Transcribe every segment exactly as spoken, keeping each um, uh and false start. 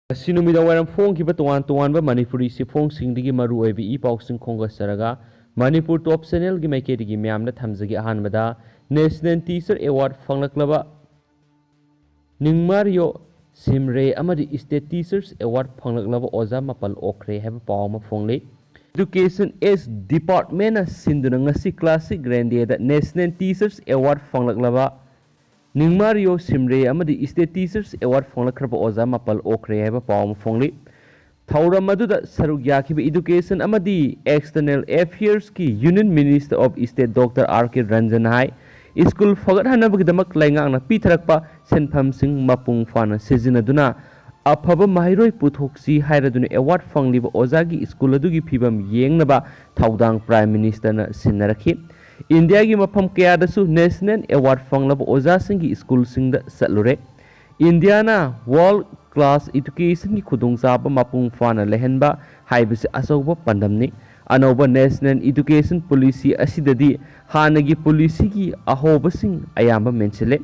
ꯉꯁꯤ ꯅꯨꯃꯤꯗꯥꯡ ꯋꯥꯏꯔꯝ ꯐꯣꯡꯈꯤꯕ ꯇꯣꯉꯥꯟ ꯇꯣꯉꯥꯟꯕ ꯃꯅꯤꯄꯨꯔꯤ ꯆꯦꯐꯣꯡꯁꯤꯡꯗꯒꯤ ꯃꯔꯨ ꯑꯣꯏꯕ ꯏ ꯄꯥꯎꯁꯤꯡ ꯈꯣꯝꯒꯠꯆꯔꯒ ꯃꯅꯤꯄꯨꯔ ꯇꯣꯞ ꯆꯦꯅꯦꯜꯒꯤ ꯃꯥꯏꯀꯩꯗꯒꯤ ꯃꯌꯥꯝꯗ ꯊꯝꯖꯒꯦ꯫ ꯑꯍꯥꯟꯕꯗ National Teacher Award ꯐꯪꯂꯛꯂꯕ ꯅꯤꯡꯃꯥꯔꯤꯌꯣ ꯁꯤꯝꯔꯦ ꯑꯃꯗꯤ State Teachers Award ꯐꯪꯂꯛꯂꯕ ꯑꯣꯖꯥ ꯃꯥꯄꯜ ꯑꯣꯛꯈ꯭ꯔꯦ ꯍꯥꯏꯕ ꯄꯥꯎ ꯑꯃ ꯐꯣꯡꯂꯤ꯫ Education S Departmentꯅ ꯁꯤꯟꯗꯨꯅ ꯉꯁꯤ Classic Grande Dayꯗ National Teachers Award ꯐꯪꯂꯛꯂꯕ ꯅꯤꯡꯃꯥꯔꯤꯌꯣ ꯁꯤꯝꯔꯦ ꯑꯃꯗꯤ State Teachers Award ꯐꯪꯂꯛꯈ꯭ꯔꯕ ꯑꯣꯖꯥ ꯃꯥꯄꯜ ꯑꯣꯛꯈ꯭ꯔꯦ ꯍꯥꯏꯕ ꯄꯥꯎ ꯑꯃ ꯐꯣꯡꯂꯤ꯫ ꯊꯧꯔꯝ ꯑꯗꯨꯗ ꯁꯔꯨꯛ ꯌꯥꯈꯤꯕ Education ꯑꯃꯗꯤ External Affairsꯀꯤ Union Minister of State Doctor R K Ranjan ꯍꯥꯏ, ꯁ꯭ꯀꯨꯜ ꯐꯒꯠꯍꯟꯅꯕꯒꯤꯗꯃꯛ ꯂꯩꯉꯥꯛꯅ ꯄꯤꯊꯔꯛꯄ ꯁꯦꯟꯐꯝꯁꯤꯡ ꯃꯄꯨꯡ ꯐꯥꯅ ꯁꯤꯖꯤꯟꯅꯗꯨꯅ ꯑꯐꯕ ꯃꯍꯩꯔꯣꯏ ꯄꯨꯊꯣꯛꯁꯤ ꯍꯥꯏꯔꯗꯨꯅ award ꯐꯪꯂꯤꯕ ꯑꯣꯖꯥꯒꯤ ꯁ꯭ꯀꯨꯜ ꯑꯗꯨꯒꯤ ꯐꯤꯕꯝ ꯌꯦꯡꯅꯕ ꯊꯧꯗꯥꯡ Prime Ministerꯅ ꯁꯤꯟꯅꯔꯛꯈꯤ꯫ ꯏꯟꯗꯤꯌꯥꯒꯤ ꯃꯐꯝ ꯀꯌꯥꯗꯁꯨ National Award ꯐꯪꯂꯕ ꯑꯣꯖꯥꯁꯤꯡꯒꯤ ꯁ꯭ꯀꯨꯜꯁꯤꯡꯗ ꯆꯠꯂꯨꯔꯦ꯫ ꯏꯟꯗꯤꯌꯥꯅ World Class Educationꯒꯤ ꯈꯨꯗꯣꯡꯆꯥꯕ ꯃꯄꯨꯡ ꯐꯥꯅ ꯂꯩꯍꯟꯕ ꯍꯥꯏꯕꯁꯤ ꯑꯆꯧꯕ ꯄꯥꯟꯗꯝꯅꯤ꯫ ꯑꯅꯧꯕ National Education Policy ꯑꯁꯤꯗꯗꯤ ꯍꯥꯟꯅꯒꯤ policyꯒꯤ ꯑꯍꯣꯕꯁꯤꯡ ꯑꯌꯥꯝꯕ ꯃꯦꯟꯁꯤꯜꯂꯦ꯫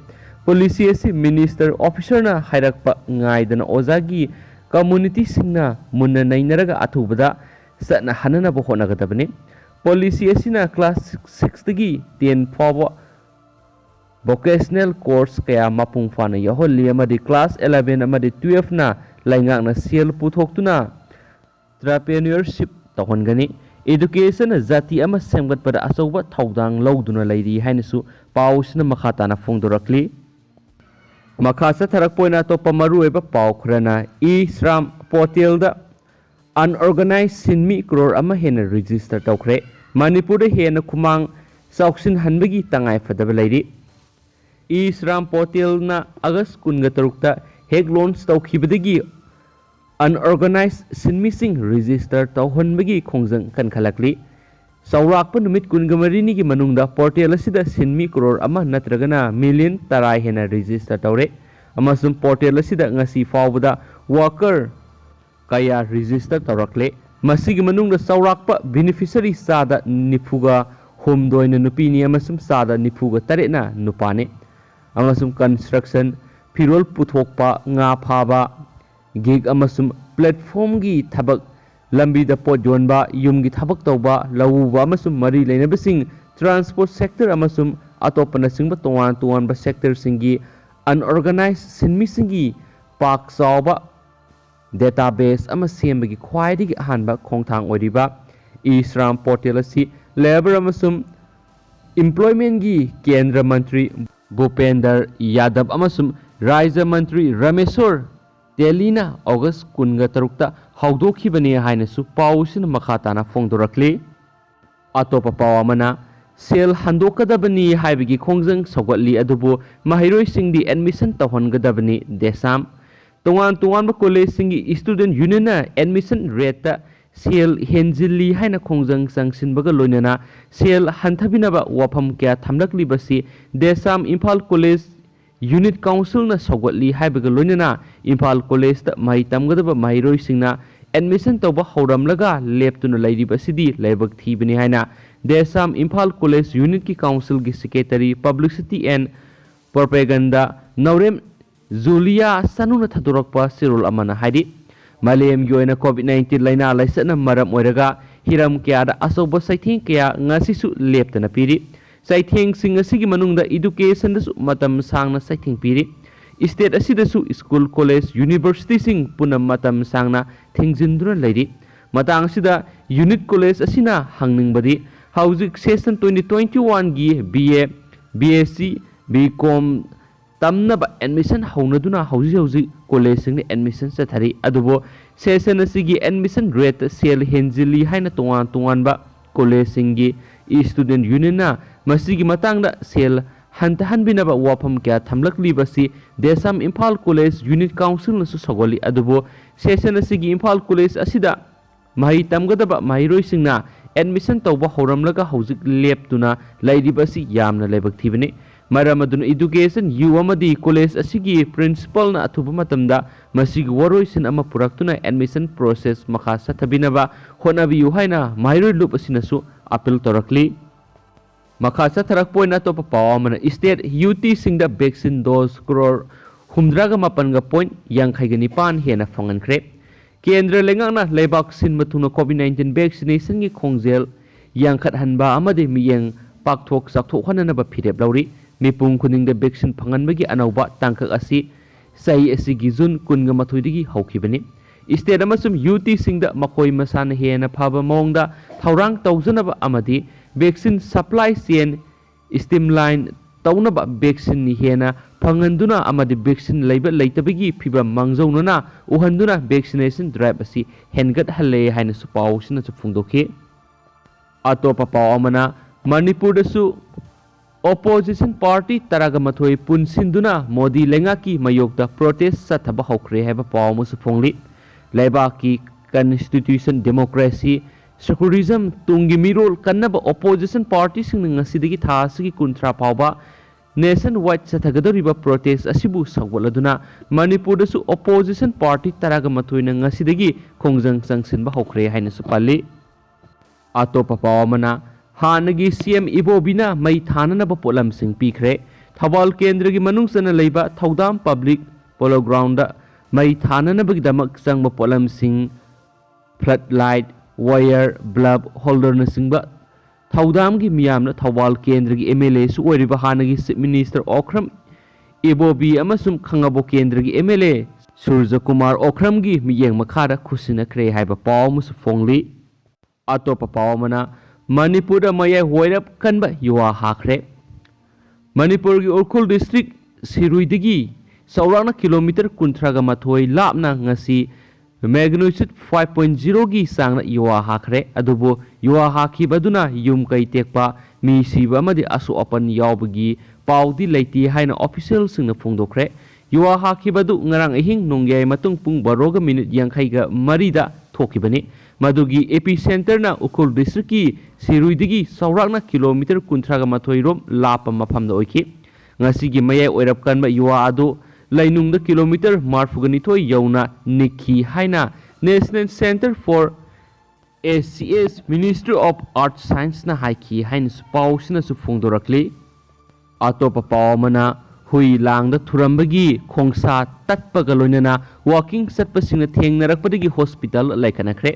Policy ꯑꯁꯤ Minister Officerꯅ ꯍꯥꯏꯔꯛꯄ ꯉꯥꯏꯗꯅ ꯑꯣꯖꯥꯒꯤ communityꯁꯤꯡꯅ ꯃꯨꯟꯅ ꯅꯩꯅꯔꯒ ꯑꯊꯨꯕꯗ ꯆꯠꯅꯍꯟꯅꯅꯕ ꯍꯣꯠꯅꯒꯗꯕꯅꯤ꯫ Policy ꯑꯁꯤꯅ class sixꯇꯒꯤ ten ꯐꯥꯎꯕ vocational course ꯀꯌꯥ ꯃꯄꯨꯡ ꯐꯥꯅ ꯌꯥꯎꯍꯜꯂꯤ ꯑꯃꯗꯤ class eleven ꯑꯃꯗꯤ twelveꯅ ꯂꯩꯉꯥꯛꯅ ꯁꯦꯜ ꯄꯨꯊꯣꯛꯇꯨꯅ entrepreneurship ꯇꯧꯍꯟꯒꯅꯤ꯫ Educationꯅ ꯖꯥꯇꯤ ꯑꯃ ꯁꯦꯝꯒꯠꯄꯗ ꯑꯆꯧꯕ ꯊꯧꯗꯥꯡ ꯂꯧꯗꯨꯅ ꯂꯩꯔꯤ ꯍꯥꯏꯅꯁꯨ ꯄꯥꯎꯁꯤꯅ ꯃꯈꯥ ꯇꯥꯅ ꯐꯣꯡꯗꯣꯔꯛꯂꯤ꯫ ꯃꯈꯥ ꯆꯠꯊꯔꯛꯄ ꯑꯣꯏꯅ ꯑꯇꯣꯞꯄ ꯃꯔꯨꯑꯣꯏꯕ ꯄꯥꯎ ꯈꯔꯅ E-Shram portalꯗ unorganized ꯁꯤꯟꯃꯤ ꯀ꯭ꯔꯣꯔ ꯑꯃ ꯍꯦꯟꯅ register ꯇꯧꯈ꯭ꯔꯦ꯫ ꯃꯅꯤꯄꯨꯔꯗ ꯍꯦꯟꯅ ꯈꯨꯃꯥꯡ ꯆꯥꯎꯁꯤꯟꯍꯟꯕꯒꯤ ꯇꯉꯥꯏ ꯐꯗꯕ ꯂꯩꯔꯤ꯫ E-Shram portalꯅ August ꯀꯨꯟꯒ ꯇꯔꯨꯛꯇ ꯍꯦꯛ launch ꯇꯧꯈꯤꯕꯗꯒꯤ unorganized ꯁꯤꯟꯃꯤꯁꯤꯡ register ꯇꯧꯍꯟꯕꯒꯤ ꯈꯣꯡꯖꯪ ꯀꯟꯈꯠꯂꯛꯂꯤ꯫ ꯆꯥꯎꯔꯥꯛꯄ ꯅꯨꯃꯤꯠ ꯀꯨꯟꯒ ꯃꯔꯤꯅꯤꯒꯤ ꯃꯅꯨꯡꯗ portal ꯑꯁꯤꯗ ꯁꯤꯟꯃꯤ ꯀ꯭ꯔꯣꯔ ꯑꯃ ꯅꯠꯇ꯭ꯔꯒꯅ million ꯇꯔꯥ ꯍꯦꯟꯅ register ꯇꯧꯔꯦ ꯑꯃꯁꯨꯡ portal ꯑꯁꯤꯗ ꯉꯁꯤ ꯐꯥꯎꯕꯗ worker ꯀꯌꯥ register ꯇꯧꯔꯛꯂꯦ꯫ ꯃꯁꯤꯒꯤ ꯃꯅꯨꯡꯗ ꯆꯥꯎꯔꯥꯛꯄ beneficiary ꯆꯥꯗ ꯅꯤꯐꯨꯒ ꯍꯨꯝꯗꯣꯏꯅ ꯅꯨꯄꯤꯅꯤ ꯑꯃꯁꯨꯡ ꯆꯥꯗ ꯅꯤꯐꯨꯒ ꯇꯔꯦꯠꯅ ꯅꯨꯄꯥꯅꯤ꯫ ꯑꯃꯁꯨꯡ construction, ꯐꯤꯔꯣꯜ ꯄꯨꯊꯣꯛꯄ, ꯉꯥ ꯐꯥꯕ, gig ꯑꯃꯁꯨꯡ platformꯒꯤ ꯊꯕꯛ, ꯂꯝꯕꯤꯗ ꯄꯣꯠ ꯌꯣꯟꯕ, ꯌꯨꯝꯒꯤ ꯊꯕꯛ ꯇꯧꯕ, ꯂꯧꯎꯕ ꯑꯃꯁꯨꯡ ꯃꯔꯤ ꯂꯩꯅꯕꯁꯤꯡ, transport sector ꯑꯃꯁꯨꯡ ꯑꯇꯣꯞꯄꯅꯆꯤꯡꯕ ꯇꯣꯉꯥꯟ ꯇꯣꯉꯥꯟꯕ sectorꯁꯤꯡꯒꯤ unorganized ꯁꯤꯟꯃꯤꯁꯤꯡꯒꯤ ꯄꯥꯛ ꯆꯥꯎꯕ database ꯑꯃ ꯁꯦꯝꯕꯒꯤ ꯈ꯭ꯋꯥꯏꯗꯒꯤ ꯑꯍꯥꯟꯕ ꯈꯣꯡꯊꯥꯡ ꯑꯣꯏꯔꯤꯕ e-Shram portal ꯑꯁꯤ Labour ꯑꯃꯁꯨꯡ Employmentꯒꯤ ꯀꯦꯟꯗ꯭ꯔ ꯃꯟꯇ꯭ꯔꯤ ꯚꯨꯄꯦꯟꯗꯔ ꯌꯥꯗꯕ ꯑꯃꯁꯨꯡ ꯔꯥꯖ꯭ꯌ ꯃꯟꯇ꯭ꯔꯤ ꯔꯥꯃꯦꯁꯣꯔ ꯇꯦꯂꯤꯅ ꯑꯣꯒꯁ ꯀꯨꯟꯒ ꯇꯔꯨꯛꯇ ꯍꯧꯗꯣꯛꯈꯤꯕꯅꯤ ꯍꯥꯏꯅꯁꯨ ꯄꯥꯎꯁꯤꯅ ꯃꯈꯥ ꯇꯥꯅ ꯐꯣꯡꯗꯣꯔꯛꯂꯤ꯫ ꯑꯇꯣꯞꯄ ꯄꯥꯎ ꯑꯃꯅ, ꯁꯦꯜ ꯍꯟꯗꯣꯛꯀꯗꯕꯅꯤ ꯍꯥꯏꯕꯒꯤ ꯈꯣꯡꯖꯪ ꯁꯧꯒꯠꯂꯤ, ꯑꯗꯨꯕꯨ ꯃꯍꯩꯔꯣꯏꯁꯤꯡꯗꯤ admission ꯇꯧꯍꯟꯒꯗꯕꯅꯤ꯫ ꯗꯦꯁꯥꯝ꯫ ꯇꯣꯉꯥꯟ ꯇꯣꯉꯥꯟꯕ collegeꯁꯤꯡꯒꯤ student unionꯅ admission rateꯇ ꯁꯦꯜ ꯍꯦꯟꯖꯤꯜꯂꯤ ꯍꯥꯏꯅ ꯈꯣꯡꯖꯪ ꯆꯪꯁꯤꯟꯕꯒ ꯂꯣꯏꯅꯅ ꯁꯦꯜ ꯍꯟꯊꯕꯤꯅꯕ ꯋꯥꯐꯝ ꯀꯌꯥ ꯊꯝꯂꯛꯂꯤꯕꯁꯤ ꯗꯦꯁꯥꯝ ꯏꯝꯐꯥꯜ college unit councilꯅ ꯁꯧꯒꯠꯂꯤ ꯍꯥꯏꯕꯒ ꯂꯣꯏꯅꯅ ꯏꯝꯐꯥꯜ collegeꯇ ꯃꯍꯩ ꯇꯝꯒꯗꯕ ꯃꯍꯩꯔꯣꯏꯁꯤꯡꯅ admission ꯇꯧꯕ ꯍꯧꯔꯝꯂꯒ ꯂꯦꯞꯇꯨꯅ ꯂꯩꯔꯤꯕꯁꯤꯗꯤ ꯂꯥꯏꯕꯛ ꯊꯤꯕꯅꯤ ꯍꯥꯏꯅ ꯗꯦꯁꯥꯝ Imphal college unitꯀꯤ councilꯒꯤ secretary publicity and propaganda ꯅꯥꯎꯔꯦꯝ ꯖꯨꯂꯤꯌꯥ ꯁꯅꯨꯅ ꯊꯥꯗꯣꯔꯛꯄ ꯆꯦꯔꯣꯜ ꯑꯃꯅ ꯍꯥꯏꯔꯤ꯫ ꯃꯥꯂꯦꯝꯒꯤ ꯑꯣꯏꯅ COVID nineteen ꯂꯥꯏꯅꯥ ꯂꯥꯏꯆꯠꯅ ꯃꯔꯝ ꯑꯣꯏꯔꯒ ꯍꯤꯔꯝ ꯀꯌꯥꯗ ꯑꯆꯧꯕ ꯆꯩꯊꯦꯡ ꯀꯌꯥ ꯉꯁꯤꯁꯨ ꯂꯦꯞꯇꯅ ꯄꯤꯔꯤ꯫ ꯆꯩꯊꯦꯡꯁꯤꯡ ꯑꯁꯤꯒꯤ ꯃꯅꯨꯡꯗ educationꯗꯁꯨ ꯃꯇꯝ ꯁꯥꯡꯅ ꯆꯩꯊꯦꯡ ꯄꯤꯔꯤ꯫ State ꯑꯁꯤꯗꯁꯨ school, college, universityꯁꯤꯡ ꯄꯨꯟꯅ ꯃꯇꯝ ꯁꯥꯡꯅ ꯊꯤꯡꯖꯤꯟꯗꯨꯅ ꯂꯩꯔꯤ꯫ ꯃꯇꯥꯡ ꯑꯁꯤꯗ unit college ꯑꯁꯤꯅ ꯍꯪꯅꯤꯡꯕꯗꯤ ꯍꯧꯖꯤꯛ session twenty twenty-oneꯒꯤ B A, B S C, B Com ꯇꯝꯅꯕ admission ꯍꯧꯅꯗꯨꯅ ꯍꯧꯖꯤꯛ ꯍꯧꯖꯤꯛ collegeꯁꯤꯡꯗ admission ꯆꯠꯊꯔꯤ꯫ ꯑꯗꯨꯕꯨ session ꯑꯁꯤꯒꯤ admission rateꯇ ꯁꯦꯜ ꯍꯦꯟꯖꯤꯜꯂꯤ ꯍꯥꯏꯅ ꯇꯣꯉꯥꯟ ꯇꯣꯉꯥꯟꯕ collegeꯁꯤꯡꯒꯤ student unionꯅ ꯃꯁꯤꯒꯤ ꯃꯇꯥꯡꯗ ꯁꯦꯜ ꯍꯟꯊꯍꯟꯕꯤꯅꯕ ꯋꯥꯐꯝ ꯀꯌꯥ ꯊꯝꯂꯛꯂꯤꯕꯁꯤ ꯗꯦꯁꯥꯝ ꯏꯝꯐꯥꯜ college unit councilꯅꯁꯨ ꯁꯧꯒꯠꯂꯤ꯫ ꯑꯗꯨꯕꯨ session ꯑꯁꯤꯒꯤ ꯏꯝꯐꯥꯜ college ꯑꯁꯤꯗ ꯃꯍꯩ ꯇꯝꯒꯗꯕ ꯃꯍꯩꯔꯣꯏꯁꯤꯡꯅ admission ꯇꯧꯕ ꯍꯧꯔꯝꯂꯒ ꯍꯧꯖꯤꯛ ꯂꯦꯞꯇꯨꯅ ꯂꯩꯔꯤꯕ ꯑꯁꯤ ꯌꯥꯝꯅ ꯂꯥꯏꯕꯛ ꯊꯤꯕꯅꯤ꯫ ꯃꯔꯝ ꯑꯗꯨꯅ education, U ꯑꯃꯗꯤ college ꯑꯁꯤꯒꯤ principalꯅ ꯑꯊꯨꯕ ꯃꯇꯝꯗ ꯃꯁꯤꯒꯤ ꯋꯥꯔꯣꯏꯁꯤꯟ ꯑꯃ ꯄꯨꯔꯛꯇꯨꯅ admission process ꯃꯈꯥ ꯆꯠꯊꯕꯤꯅꯕ ꯍꯣꯠꯅꯕꯤꯌꯨ ꯍꯥꯏꯅ ꯃꯍꯩꯔꯣꯏ ꯂꯨꯞ ꯑꯁꯤꯅꯁꯨ appeal ꯇꯧꯔꯛꯂꯤ꯫ ꯃꯈꯥ ꯆꯠꯊꯔꯛꯄ ꯑꯣꯏꯅ ꯑꯇꯣꯞꯄ ꯄꯥꯎ ꯑꯃꯅ, state UTꯁꯤꯡꯗ vaccine dose crore ꯍꯨꯝꯗ꯭ꯔꯥꯒ ꯃꯥꯄꯟꯒ point ꯌꯥꯡꯈꯩꯒ ꯅꯤꯄꯥꯟ ꯍꯦꯟꯅ ꯐꯪꯍꯟꯈ꯭ꯔꯦ꯫ ꯀꯦꯟꯗ꯭ꯔ ꯂꯩꯉꯥꯛꯅ ꯂꯩꯕꯥꯛ ꯁꯤꯟꯕ ꯊꯨꯡꯅ COVID nineteen vaccinationꯒꯤ ꯈꯣꯡꯖꯦꯜ ꯌꯥꯡꯈꯠꯍꯟꯕ ꯑꯃꯗꯤ ꯃꯤꯠꯌꯦꯡ ꯄꯥꯛꯊꯣꯛ ꯆꯥꯎꯊꯣꯛꯍꯟꯅꯅꯕ ꯐꯤꯔꯦꯞ ꯂꯧꯔꯤ꯫ ꯃꯤꯄꯨꯝ ꯈꯨꯗꯤꯡꯗ vaccine ꯐꯪꯍꯟꯕꯒꯤ ꯑꯅꯧꯕ ꯇꯥꯡꯀꯛ ꯑꯁꯤ ꯆꯍꯤ ꯑꯁꯤꯒꯤ June ꯀꯨꯟꯒ ꯃꯥꯊꯣꯏꯗꯒꯤ ꯍꯧꯈꯤꯕꯅꯤ꯫ State ꯑꯃꯁꯨꯡ UTꯁꯤꯡꯗ ꯃꯈꯣꯏ ꯃꯁꯥꯅ ꯍꯦꯟꯅ ꯐꯕ ꯃꯑꯣꯡꯗ ꯊꯧꯔꯥꯡ ꯇꯧꯖꯅꯕ ꯑꯃꯗꯤ vaccine supply chain streamline ꯇꯧꯅꯕ vaccine ꯍꯦꯟꯅ ꯐꯪꯍꯟꯗꯨꯅ ꯑꯃꯗꯤ vaccine ꯂꯩꯕ ꯂꯩꯇꯕꯒꯤ ꯐꯤꯚꯝ ꯃꯥꯡꯖꯧꯅꯅ ꯎꯍꯟꯗꯨꯅ vaccination drive ꯑꯁꯤ ꯍꯦꯟꯒꯠꯍꯜꯂꯦ ꯍꯥꯏꯅꯁꯨ ꯄꯥꯎ ꯑꯁꯤꯅꯁꯨ ꯐꯣꯡꯗꯣꯛꯈꯤ꯫ ꯑꯇꯣꯞꯄ ꯄꯥꯎ ꯑꯃꯅ, ꯃꯅꯤꯄꯨꯔꯗꯁꯨ opposition party ꯇꯔꯥꯒ ꯃꯥꯊꯣꯏ ꯄꯨꯟꯁꯤꯟꯗꯨꯅ ꯃꯣꯗꯤ ꯂꯩꯉꯥꯛꯀꯤ ꯃꯥꯌꯣꯛꯇ protest ꯆꯠꯊꯕ ꯍꯧꯈ꯭ꯔꯦ ꯍꯥꯏꯕ ꯄꯥꯎ ꯑꯃꯁꯨ ꯐꯣꯡꯂꯤ꯫ ꯂꯩꯕꯥꯛꯀꯤ constitution, democracy, secularism ꯇꯨꯡꯒꯤ ꯃꯤꯔꯣꯜ ꯀꯟꯅꯕ opposition partyꯁꯤꯡꯅ ꯉꯁꯤꯗꯒꯤ ꯊꯥ ꯑꯁꯤꯒꯤ ꯀꯨꯟꯊ꯭ꯔꯥ ꯐꯥꯎꯕ nationwide ꯆꯠꯊꯒꯗꯧꯔꯤꯕ protest ꯑꯁꯤꯕꯨ ꯁꯧꯒꯠꯂꯗꯨꯅ ꯃꯅꯤꯄꯨꯔꯗꯁꯨ opposition party ꯇꯔꯥꯒ ꯃꯥꯊꯣꯏꯅ ꯉꯁꯤꯗꯒꯤ ꯈꯣꯡꯖꯪ ꯆꯪꯁꯤꯟꯕ ꯍꯧꯈ꯭ꯔꯦ ꯍꯥꯏꯅꯁꯨ ꯄꯜꯂꯤ꯫ ꯑꯇꯣꯞꯄ ꯄꯥꯎ ꯑꯃꯅ, ꯍꯥꯟꯅꯒꯤ CM ꯏꯕꯣꯕꯤꯅ ꯃꯩ ꯊꯥꯅꯅꯕ ꯄꯣꯠꯂꯝꯁꯤꯡ ꯄꯤꯈ꯭ꯔꯦ꯫ ꯊꯧꯕꯥꯜ ꯀꯦꯟꯗ꯭ꯔꯒꯤ ꯃꯅꯨꯡ ꯆꯟꯅ ꯂꯩꯕ ꯊꯧꯗꯥꯝ Public Polo Groundꯗ ꯃꯩ ꯊꯥꯅꯅꯕꯒꯤꯗꯃꯛ ꯆꯪꯕ ꯄꯣꯠꯂꯝꯁꯤꯡ flood light, wire, bulb holderꯅꯆꯤꯡꯕ ꯊꯧꯗꯥꯝꯒꯤ ꯃꯤꯌꯥꯝꯅ ꯊꯧꯕꯥꯜ ꯀꯦꯟꯗ꯭ꯔꯒꯤ MLAꯁꯨ ꯑꯣꯏꯔꯤꯕ ꯍꯥꯟꯅꯒꯤ Chief Minister ꯑꯣꯀ꯭ꯔꯝ ꯏꯕꯣꯕꯤ ꯑꯃꯁꯨꯡ ꯈꯥꯉꯕꯣꯛ ꯀꯦꯟꯗ꯭ꯔꯒꯤ MLA ꯁꯨꯔꯖꯀꯨꯃꯥꯔ ꯑꯣꯀ꯭ꯔꯝꯒꯤ ꯃꯤꯠꯌꯦꯡ ꯃꯈꯥꯗ ꯈꯨꯠꯁꯤꯟꯅꯈ꯭ꯔꯦ ꯍꯥꯏꯕ ꯄꯥꯎ ꯑꯃꯁꯨ ꯐꯣꯡꯂꯤ꯫ ꯑꯇꯣꯞꯄ ꯄꯥꯎ ꯑꯃꯅ, ꯃꯅꯤꯄꯨꯔꯗ ꯃꯌꯥꯏ ꯋꯥꯏꯔꯞ ꯀꯟꯕ ꯌꯨꯋꯥ ꯍꯥꯈ꯭ꯔꯦ꯫ ꯃꯅꯤꯄꯨꯔꯒꯤ ꯎꯈ꯭ꯔꯨꯜ district ꯁꯤꯔꯨꯏꯗꯒꯤ ꯆꯥꯎꯔꯥꯛꯅ kilometre ꯀꯨꯟꯊ꯭ꯔꯥꯒ ꯃꯥꯊꯣꯏ ꯂꯥꯞꯅ ꯉꯁꯤ magnitude five point zeroꯒꯤ ꯆꯥꯡꯅ ꯌꯨꯋꯥ ꯍꯥꯈ꯭ꯔꯦ꯫ ꯑꯗꯨꯕꯨ ꯌꯨꯋꯥ ꯍꯥꯈꯤꯕ ꯑꯗꯨꯅ ꯌꯨꯝ ꯀꯩ ꯇꯦꯛꯄ, ꯃꯤ ꯁꯤꯕ ꯑꯃꯗꯤ ꯑꯁꯣꯛ ꯑꯄꯟ ꯌꯥꯎꯕꯒꯤ ꯄꯥꯎꯗꯤ ꯂꯩꯇꯦ ꯍꯥꯏꯅ officialꯁꯤꯡꯅ ꯐꯣꯡꯗꯣꯛꯈ꯭ꯔꯦ꯫ ꯌꯨꯋꯥ ꯍꯥꯈꯤꯕ ꯑꯗꯨ ꯉꯔꯥꯡ ꯑꯍꯤꯡ ꯅꯣꯡꯌꯥꯏ ꯃꯇꯨꯡ ꯄꯨꯡ ꯕꯥꯔꯣꯒ minute ꯌꯥꯡꯈꯩꯒ ꯃꯔꯤꯗ ꯊꯣꯛꯈꯤꯕꯅꯤ꯫ ꯃꯗꯨꯒꯤ epicenterꯅ ꯎꯈ꯭ꯔꯨꯜ districtꯀꯤ ꯁꯤꯔꯨꯏꯗꯒꯤ ꯆꯥꯎꯔꯥꯛꯅ kilometre ꯀꯨꯟꯊ꯭ꯔꯥꯒ ꯃꯥꯊꯣꯏ ꯔꯣꯝ ꯂꯥꯞꯄ ꯃꯐꯝꯗ ꯑꯣꯏꯈꯤ꯫ ꯉꯁꯤꯒꯤ ꯃꯌꯥꯏ ꯑꯣꯏꯔꯞ ꯀꯟꯕ ꯌꯨꯋꯥ ꯑꯗꯨ ꯂꯩꯅꯨꯡꯗ kilometre ꯃꯔꯐꯨꯒ ꯅꯤꯊꯣꯏ ꯌꯧꯅ ꯅꯤꯛꯈꯤ ꯍꯥꯏꯅ National Centre for ACS, Ministry of Earth Scienceꯅ ꯍꯥꯏꯈꯤ ꯍꯥꯏꯅꯁꯨ ꯄꯥꯎꯁꯤꯅꯁꯨ ꯐꯣꯡꯗꯣꯔꯛꯂꯤ꯫ ꯑꯇꯣꯞꯄ ꯄꯥꯎ ꯑꯃꯅ, ꯍꯨꯏ ꯂꯥꯡꯗ ꯊꯨꯔꯝꯕꯒꯤ ꯈꯣꯡꯁꯥ ꯇꯠꯄꯒ ꯂꯣꯏꯅꯅ ꯋꯥꯀꯤꯡ ꯆꯠꯄꯁꯤꯡꯅ ꯊꯦꯡꯅꯔꯛꯄꯗꯒꯤ ꯍꯣꯁꯄꯤꯇꯥꯜ ꯂꯩꯈꯠꯅꯈ꯭ꯔꯦ꯫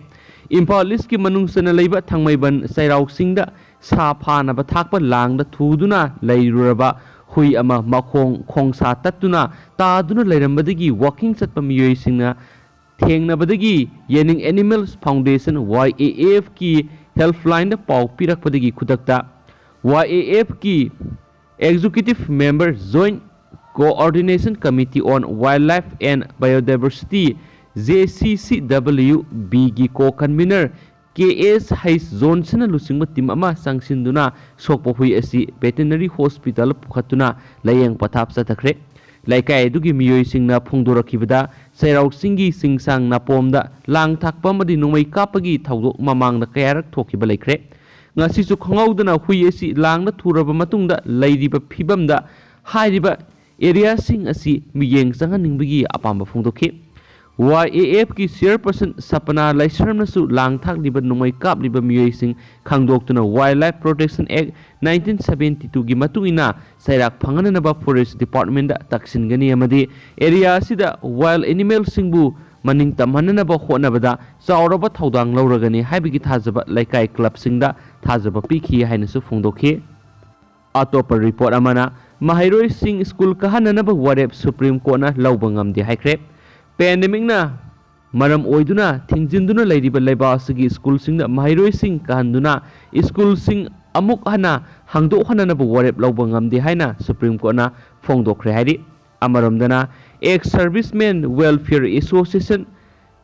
ꯏꯝꯐꯥꯜ ꯏꯁꯀꯤ ꯃꯅꯨꯡ ꯆꯟꯅ ꯂꯩꯕ ꯊꯥꯡꯃꯩꯕꯟ ꯆꯩꯔꯥꯎ ꯆꯤꯡꯗ ꯁꯥ ꯐꯥꯅꯕ ꯊꯥꯛꯄ ꯂꯥꯡꯗ ꯊꯨꯗꯨꯅ ꯂꯩꯔꯨꯔꯕ ꯍꯨꯏ ꯑꯃ ꯃꯈꯣꯡ ꯈꯣꯡꯁꯥ ꯇꯠꯇꯨꯅ ꯇꯥꯗꯨꯅ ꯂꯩꯔꯝꯕꯗꯒꯤ ꯋꯥꯀꯤꯡ ꯆꯠꯄ ꯃꯤꯑꯣꯏꯁꯤꯡꯅ ꯊꯦꯡꯅꯕꯗꯒꯤ ꯌꯦꯅꯤꯡ ꯑꯦꯅꯤꯃꯦꯜꯁ ꯐꯥꯎꯟꯗꯦꯁꯟ, ꯋꯥꯏ ꯑꯦ ꯑꯦꯐꯀꯤ ꯍꯦꯜꯞꯂꯥꯏꯟꯗ ꯄꯥꯎ ꯄꯤꯔꯛꯄꯗꯒꯤ ꯈꯨꯗꯛꯇ ꯋꯥꯏ ꯑꯦ ꯑꯦꯐꯀꯤ Executive Member, Joint Coordination Committee on Wildlife and Biodiversity, J C C W Bꯒꯤ co-convener ꯀꯦ ꯑꯦꯁ ꯍꯩꯁ ꯖꯣꯟꯁꯟꯅ ꯂꯨꯆꯤꯡꯕ ꯇꯤꯝ ꯑꯃ ꯆꯪꯁꯤꯟꯗꯨꯅ ꯁꯣꯛꯄ ꯍꯨꯏ ꯑꯁꯤ ꯚꯦꯇꯦꯅꯔꯤ ꯍꯣꯁꯄꯤꯇꯥꯜ ꯄꯨꯈꯠꯇꯨꯅ ꯂꯥꯌꯦꯡ ꯄꯊꯥꯞ ꯆꯠꯊꯈ꯭ꯔꯦ꯫ ꯂꯩꯀꯥꯏ ꯑꯗꯨꯒꯤ ꯃꯤꯑꯣꯏꯁꯤꯡꯅ ꯐꯣꯡꯗꯣꯔꯛꯈꯤꯕꯗ, ꯆꯩꯔꯥꯎ ꯆꯤꯡꯒꯤ ꯆꯤꯡꯁꯥꯡ ꯅꯥꯄꯣꯝꯗ ꯂꯥꯡ ꯊꯥꯛꯄ ꯑꯃꯗꯤ ꯅꯣꯡꯃꯩ ꯀꯥꯞꯄꯒꯤ ꯊꯧꯗꯣꯛ ꯃꯃꯥꯡꯗ ꯀꯌꯥꯔꯛ ꯊꯣꯛꯈꯤꯕ ꯂꯩꯈ꯭ꯔꯦ꯫ ꯉꯁꯤꯁꯨ ꯈꯪꯍꯧꯗꯅ ꯍꯨꯏ ꯑꯁꯤ ꯂꯥꯡꯗ ꯊꯨꯔꯕ ꯃꯇꯨꯡꯗ ꯂꯩꯔꯤꯕ ꯐꯤꯕꯝꯗ ꯍꯥꯏꯔꯤꯕ ꯑꯦꯔꯤꯌꯥꯁꯤꯡ ꯑꯁꯤ ꯃꯤꯠꯌꯦꯡ ꯆꯪꯍꯟꯅꯤꯡꯕꯒꯤ ꯑꯄꯥꯝꯕ ꯐꯣꯡꯗꯣꯛꯈꯤ꯫ ꯋꯥꯏ ꯑꯦ ꯑꯦꯐꯀꯤ ꯆꯤꯌꯔꯄꯔꯁꯟ ꯁꯄꯅꯥ ꯂꯩꯁ꯭ꯔꯝꯅꯁꯨ ꯂꯥꯡ ꯊꯥꯛꯂꯤꯕ ꯅꯣꯡꯃꯩ ꯀꯥꯞꯂꯤꯕ ꯃꯤꯑꯣꯏꯁꯤꯡ ꯈꯪꯗꯣꯛꯇꯨꯅ Wildlife Protection Act nineteen seventy twoꯒꯤ ꯃꯇꯨꯡ ꯏꯟꯅ ꯆꯩꯔꯥꯛ ꯐꯪꯍꯟꯅꯅꯕ ꯐꯣꯔꯦꯁ ꯗꯤꯄꯥꯔꯠꯃꯦꯟꯗ ꯇꯛꯁꯤꯟꯒꯅꯤ ꯑꯃꯗꯤ ꯑꯦꯔꯤꯌꯥ ꯑꯁꯤꯗ ꯋꯥꯏꯜꯗ ꯑꯦꯅꯤꯃꯦꯜꯁꯤꯡꯕꯨ ꯃꯅꯤꯡ ꯇꯝꯍꯟꯅꯅꯕ ꯍꯣꯠꯅꯕꯗ ꯆꯥꯎꯔꯕ ꯊꯧꯗꯥꯡ ꯂꯧꯔꯒꯅꯤ ꯍꯥꯏꯕꯒꯤ ꯊꯥꯖꯕ ꯂꯩꯀꯥꯏ ꯀ꯭ꯂꯕꯁꯤꯡꯗ ꯊꯥꯖꯕ ꯄꯤꯈꯤ ꯍꯥꯏꯅꯁꯨ ꯐꯣꯡꯗꯣꯛꯈꯤ꯫ ꯑꯇꯣꯞꯄ ꯔꯤꯄꯣꯔꯠ ꯑꯃꯅ, ꯃꯍꯩꯔꯣꯏꯁꯤꯡ ꯁ꯭ꯀꯨꯜ ꯀꯥꯍꯟꯅꯅꯕ ꯋꯥꯔꯦꯞ ꯁꯨꯄ꯭ꯔꯤꯝ ꯀꯣꯔꯠꯅ ꯂꯧꯕ ꯉꯝꯗꯦ ꯍꯥꯏꯈ꯭ꯔꯦ꯫ ꯄꯦꯟꯗꯦꯃꯤꯛꯅ ꯃꯔꯝ ꯑꯣꯏꯗꯨꯅ ꯊꯤꯡꯖꯤꯟꯗꯨꯅ ꯂꯩꯔꯤꯕ ꯂꯩꯕꯥꯛ ꯑꯁꯤꯒꯤ ꯁ꯭ꯀꯨꯜꯁꯤꯡꯗ ꯃꯍꯩꯔꯣꯏꯁꯤꯡ ꯀꯥꯍꯟꯗꯨꯅ ꯁ꯭ꯀꯨꯜꯁꯤꯡ ꯑꯃꯨꯛ ꯍꯟꯅ ꯍꯥꯡꯗꯣꯛꯍꯟꯅꯅꯕ ꯋꯥꯔꯦꯞ ꯂꯧꯕ ꯉꯝꯗꯦ ꯍꯥꯏꯅ ꯁꯨꯄ꯭ꯔꯤꯝ ꯀꯣꯔꯠꯅ ꯐꯣꯡꯗꯣꯛꯈ꯭ꯔꯦ ꯍꯥꯏꯔꯤ꯫ ꯑꯃꯔꯣꯝꯗꯅ, Ex Servicemen Welfare Association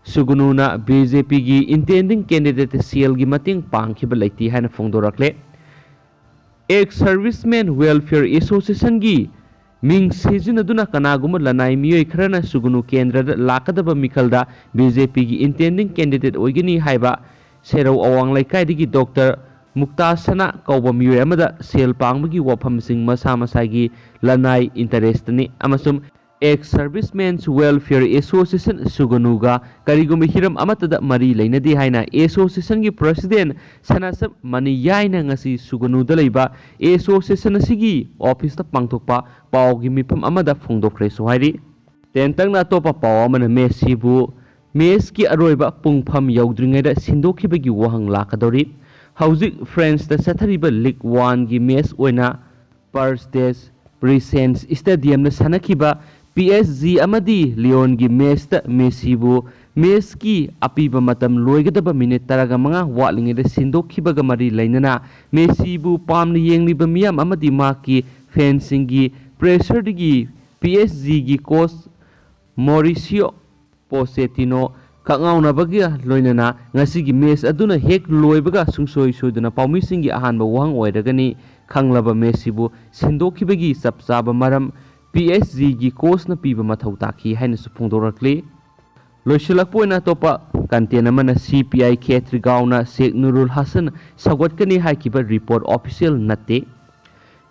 ꯁꯨꯒꯅꯨꯅ ꯕꯤ ꯖꯦ ꯄꯤꯒꯤ intending candidate ꯁꯦꯜꯒꯤ ꯃꯇꯦꯡ ꯄꯥꯡꯈꯤꯕ ꯂꯩꯇꯦ ꯍꯥꯏꯅ ꯐꯣꯡꯗꯣꯔꯛꯂꯦ꯫ Ex Servicemen Welfare Associationꯒꯤ ꯃꯤꯡ ꯁꯤꯖꯤꯟꯅꯗꯨꯅ ꯀꯅꯥꯒꯨꯝꯕ ꯂꯅꯥꯏ ꯃꯤꯑꯣꯏ ꯈꯔꯅ ꯁꯨꯒꯅꯨ ꯀꯦꯟꯗ꯭ꯔꯗ ꯂꯥꯛꯀꯗꯕ ꯃꯤꯈꯜꯗ ꯕꯤ ꯖꯦ ꯄꯤꯒꯤ intending candidate ꯑꯣꯏꯒꯅꯤ ꯍꯥꯏꯕ ꯁꯦꯔꯧ ꯑꯋꯥꯡ ꯂꯩꯀꯥꯏꯗꯒꯤ ꯗꯣꯛꯇꯔ ꯃꯨꯛꯇꯥ ꯁꯅꯥ ꯀꯧꯕ ꯃꯤꯑꯣꯏ ꯑꯃꯗ ꯁꯦꯜ ꯄꯥꯡꯕꯒꯤ ꯋꯥꯐꯝꯁꯤꯡ ꯃꯁꯥ ꯃꯁꯥꯒꯤ ꯂꯅꯥꯏ interestꯅꯤ ꯑꯃꯁꯨꯡ Ex Servicemen's Welfare Association ꯁꯨꯒꯅꯨꯒ ꯀꯔꯤꯒꯨꯝꯕ ꯍꯤꯔꯝ ꯑꯃꯠꯇꯗ ꯃꯔꯤ ꯂꯩꯅꯗꯦ ꯍꯥꯏꯅ associationꯒꯤ president ꯁꯅꯥꯁꯝ ꯃꯅꯤꯌꯥꯏꯅ ꯉꯁꯤ ꯁꯨꯒꯅꯨꯗ ꯂꯩꯕ association ꯑꯁꯤꯒꯤ officeꯇ ꯄꯥꯡꯊꯣꯛꯄ ꯄꯥꯎꯒꯤ ꯃꯤꯐꯝ ꯑꯃꯗ ꯐꯣꯡꯗꯣꯛꯈ꯭ꯔꯦꯁꯨ ꯍꯥꯏꯔꯤ꯫ ꯇꯦꯟꯇꯛꯅ ꯑꯇꯣꯞꯄ ꯄꯥꯎ ꯑꯃꯅ ꯃꯦꯁꯤꯕꯨ matchꯀꯤ ꯑꯔꯣꯏꯕ ꯄꯨꯡꯐꯝ ꯌꯧꯗ꯭ꯔꯤꯉꯩꯗ ꯁꯤꯟꯗꯣꯛꯈꯤꯕꯒꯤ ꯋꯥꯍꯪ ꯂꯥꯛꯀꯗꯧꯔꯤ꯫ ꯍꯧꯖꯤꯛ Franceꯇ ꯆꯠꯊꯔꯤꯕ Ligue oneꯒꯤ match ꯑꯣꯏꯅ Parc des Princes stadiumꯗ ꯁꯥꯟꯅꯈꯤꯕ P S G ꯑꯃꯗꯤ Lyonꯒꯤ matchꯇ ꯃꯦꯁꯤꯕꯨ matchꯀꯤ ꯑꯄꯤꯕ ꯃꯇꯝ ꯂꯣꯏꯒꯗꯕ minute ꯇꯔꯥꯃꯉꯥ ꯋꯥꯠꯂꯤꯉꯩꯗ ꯁꯤꯟꯗꯣꯛꯈꯤꯕꯒ ꯃꯔꯤ ꯂꯩꯅꯅ ꯃꯦꯁꯤꯕꯨ ꯄꯥꯝꯅ ꯌꯦꯡꯂꯤꯕ ꯃꯤꯌꯥꯝ ꯑꯃꯗꯤ ꯃꯍꯥꯛꯀꯤ fanꯁꯤꯡꯒꯤ pressureꯗꯒꯤ P S Gꯒꯤ coach Mauricio Pochettino ꯈꯪꯉꯥꯎꯅꯕꯒ ꯂꯣꯏꯅꯅ ꯉꯁꯤꯒꯤ match ꯑꯗꯨꯅ ꯍꯦꯛ ꯂꯣꯏꯕꯒ ꯁꯨꯡꯁꯣꯏ ꯁꯣꯏꯗꯅ ꯄꯥꯎꯃꯤꯁꯤꯡꯒꯤ ꯑꯍꯥꯟꯕ ꯋꯥꯍꯪ ꯑꯣꯏꯔꯒꯅꯤ꯫ ꯈꯪꯂꯕ ꯃꯦꯁꯤꯕꯨ ꯁꯤꯟꯗꯣꯛꯈꯤꯕꯒꯤ ꯆꯞ ꯆꯥꯕ ꯃꯔꯝ P S Gꯒꯤ coachꯅ ꯄꯤꯕ ꯃꯊꯧ ꯇꯥꯈꯤ ꯍꯥꯏꯅꯁꯨ ꯐꯣꯡꯗꯣꯔꯛꯂꯤ꯫ ꯂꯣꯏꯁꯤꯜꯂꯛꯄ ꯑꯣꯏꯅ ꯑꯇꯣꯞꯄ content ꯑꯃꯅ C P I ꯈꯦꯇ꯭ꯔꯤꯒꯥꯎꯅ ꯁꯦꯈ ꯅꯨꯔꯨꯜ ꯍꯁꯟ ꯁꯧꯒꯠꯀꯅꯤ ꯍꯥꯏꯈꯤꯕ report official ꯅꯠꯇꯦ꯫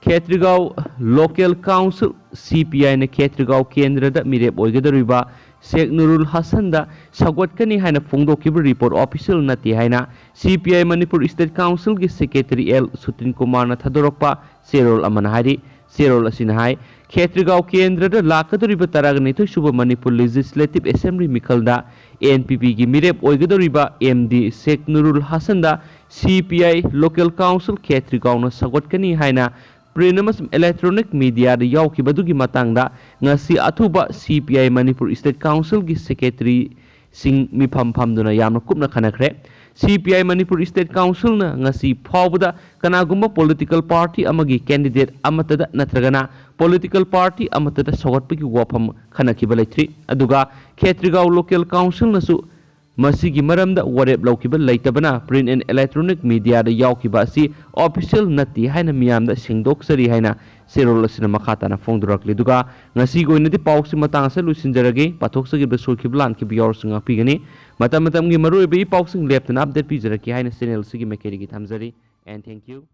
ꯈꯦꯇ꯭ꯔꯤꯒꯥꯎ Local Council, C P Iꯅ ꯈꯦꯇ꯭ꯔꯤꯒꯥꯎ ꯀꯦꯟꯗ꯭ꯔꯗ ꯃꯤꯔꯦꯞ ꯑꯣꯏꯒꯗꯧꯔꯤꯕ ꯁꯦꯈ ꯅꯨꯔꯨꯜ ꯍꯁꯟꯗ ꯁꯧꯒꯠꯀꯅꯤ ꯍꯥꯏꯅ ꯐꯣꯡꯗꯣꯛꯈꯤꯕ report official ꯅꯠꯇꯦ ꯍꯥꯏꯅ C P I Manipur State Councilꯒꯤ secretary L ꯁꯨꯇꯤꯟ ꯀꯨꯃꯥꯔꯅ ꯊꯥꯗꯣꯔꯛꯄ ꯆꯦꯔꯣꯜ ꯑꯃꯅ ꯍꯥꯏꯔꯤ꯫ ꯆꯦꯔꯣꯜ ꯑꯁꯤꯅ ꯍꯥꯏ, ꯈꯦꯇ꯭ꯔꯤꯒꯥꯎ ꯀꯦꯟꯗ꯭ꯔꯗ ꯂꯥꯛꯀꯗꯧꯔꯤꯕ ꯇꯔꯥꯅꯤꯊꯣꯏ ꯁꯨꯕ Manipur Legislative Assembly ꯃꯤꯈꯜꯗ N P Pꯒꯤ ꯃꯤꯔꯦꯞ ꯑꯣꯏꯒꯗꯧꯔꯤꯕ M D Sheikh ꯅꯨꯔꯨꯜ ꯍꯁꯟꯗ C P I Local Council ꯈꯦꯇ꯭ꯔꯤꯒꯥꯎꯅ ꯁꯧꯒꯠꯀꯅꯤ ꯍꯥꯏꯅ print ꯑꯃꯁꯨꯡ electronic mediaꯗ ꯌꯥꯎꯈꯤꯕꯗꯨꯒꯤ ꯃꯇꯥꯡꯗ ꯉꯁꯤ ꯑꯊꯨꯕ C P I Manipur State Councilꯒꯤ secretaryꯁꯤꯡ ꯃꯤꯐꯝ ꯐꯝꯗꯨꯅ ꯌꯥꯝꯅ ꯀꯨꯞꯅ ꯈꯟꯅꯈ꯭ꯔꯦ꯫ C P I Manipur State Councilꯅ ꯉꯁꯤ ꯐꯥꯎꯕꯗ ꯀꯅꯥꯒꯨꯝꯕ political party ꯑꯃꯒꯤ candidate ꯑꯃꯠꯇꯗ ꯅꯠꯇ꯭ꯔꯒꯅ political party ꯑꯃꯠꯇꯗ ꯁꯧꯒꯠꯄꯒꯤ ꯋꯥꯐꯝ ꯈꯟꯅꯈꯤꯕ ꯂꯩꯇ꯭ꯔꯤ꯫ ꯑꯗꯨꯒ ꯈꯦꯇ꯭ꯔꯤꯒꯥꯎ Local Councilꯅꯁꯨ ꯃꯁꯤꯒꯤ ꯃꯔꯝꯗ ꯋꯥꯔꯦꯞ ꯂꯧꯈꯤꯕ ꯂꯩꯇꯕꯅ print and electronic mediaꯗ ꯌꯥꯎꯈꯤꯕ ꯑꯁꯤ official ꯅꯠꯇꯦ ꯍꯥꯏꯅ ꯃꯤꯌꯥꯝꯗ ꯁꯦꯡꯗꯣꯛꯆꯔꯤ ꯍꯥꯏꯅ ꯆꯦꯔꯣꯜ ꯑꯁꯤꯅ ꯃꯈꯥ ꯇꯥꯅ ꯐꯣꯡꯗꯣꯔꯛꯂꯤ꯫ ꯑꯗꯨꯒ ꯉꯁꯤꯒꯤ ꯑꯣꯏꯅꯗꯤ ꯄꯥꯎꯁꯤ ꯃꯇꯥꯡ ꯑꯁꯤꯗ ꯂꯣꯏꯁꯤꯟꯖꯔꯒꯦ꯫ ꯄꯥꯊꯣꯛꯆꯈꯤꯕꯗ ꯁꯣꯏꯈꯤꯕ ꯂꯥꯟꯈꯤꯕ ꯌꯥꯎꯔꯁꯨ ꯉꯥꯛꯄꯤꯒꯅꯤ꯫ ꯃꯇꯝ ꯃꯇꯝꯒꯤ ꯃꯔꯨꯑꯣꯏꯕ ꯏ ꯄꯥꯎꯁꯤꯡ ꯂꯦꯞꯇꯅ update ꯄꯤꯖꯔꯛꯀꯦ ꯍꯥꯏꯅ channel ꯑꯁꯤꯒꯤ ꯃꯥꯏꯀꯩꯗꯒꯤ ꯊꯝꯖꯔꯤ꯫ And thank you.